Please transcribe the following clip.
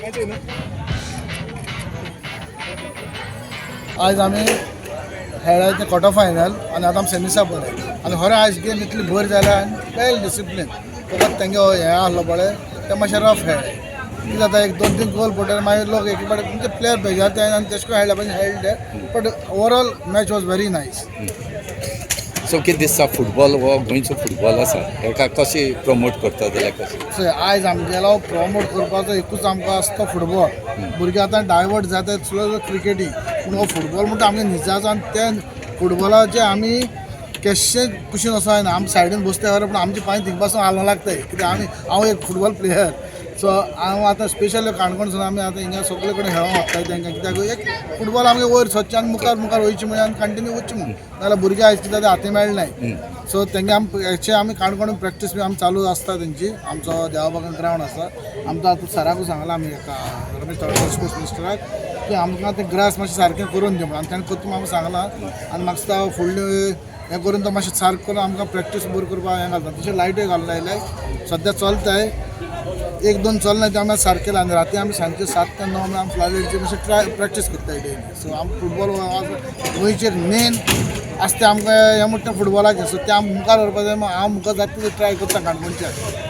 आयज आमी खेळ्ळा ते क्वॉर्टर फायनल आनी आतां आमी सेमिसा बरे आनी खरें आयज गेम इतली बरी जाल्या आनी वेल डिसिप्लीन. फकत तेंगे हें आहलो पळय, ते मातशें रफ खेळ्ळे. कितें जाता, एक दोन तीन गोल पडले, मागीर लोक एक फावटी म्हणजे प्लेयर बेजार ते आनी तेश करून खेळ्ळे भशेन खेळ्ळे, but overall match was very nice. So कितें दिसता, फुटबॉल हो गोंयचो फुटबॉल आसा, हेका कशें प्रमोट करता जाल्यार कशें? सो आयज आमगेलो प्रमोट करपाचो एकूच आमकां आसता फुटबॉल. भुरगे आतां डायवर्ट जाता स्लो क्रिकेटी, पूण हो फुटबॉल म्हणटा आमगे निजाचो आनी ते फुटबॉलाचे आमी केश्शे कुशीन वचों जायना. आमी सायडीन बसता खरें, पूण आमचे पांय थिंग पासून हालोवंक लागताय, कित्याक आमी हांव एक फुटबॉल प्लेयर. सो हांव आतां स्पेशली काणकोणसून आमी आतां हिंगा सगळे कडेन खेळोंक वताय तांकां, कित्याक एक फुटबॉल आमगे वयर सरचें आनी मुखार मुखार वयचें म्हणून आनी कंटिन्यू वचचें म्हूण. नाजाल्यार भुरगे आयज कितें जाता, हाती मेळनाय. सो तेंगे आमी हेचे आमी काणकोण प्रॅक्टीस बी आमी चालू आसता तेंची. आमचो देवाबागान ग्रावंड आसा. आमचो आतां सराकूय सांगलां आमी एका रमेश तवडकर स्पोर्ट्स मिनिस्टराक की आमकां तें ग्रास मातशें सारकें करून दी म्हणून, आनी ताणें करता आमकां सांगलां. आनी म्हाका दिसता फुडलें हें करून तो मातशें सारकें करून आमकां प्रॅक्टीस बरी करपाक हें घालता. तशें लायट्यो घालून लायले, सद्या चलताय, एक दोन चलना ते आमी सारकें. आनी राती आमी सांजचे 7 ते 9 म्हळ्यार आमी फ्लॅटीचेर मातशें ट्राय प्रॅक्टीस करताय डेली. सो आमी फुटबॉल गोंयचेर मेन आसा तें आमकां हें म्हणटा फुटबॉलाचें. सो तें आमी मुखार व्हरपा जाय, हांव मुखार जाता तितलें ट्राय करता काणकोणच्यान.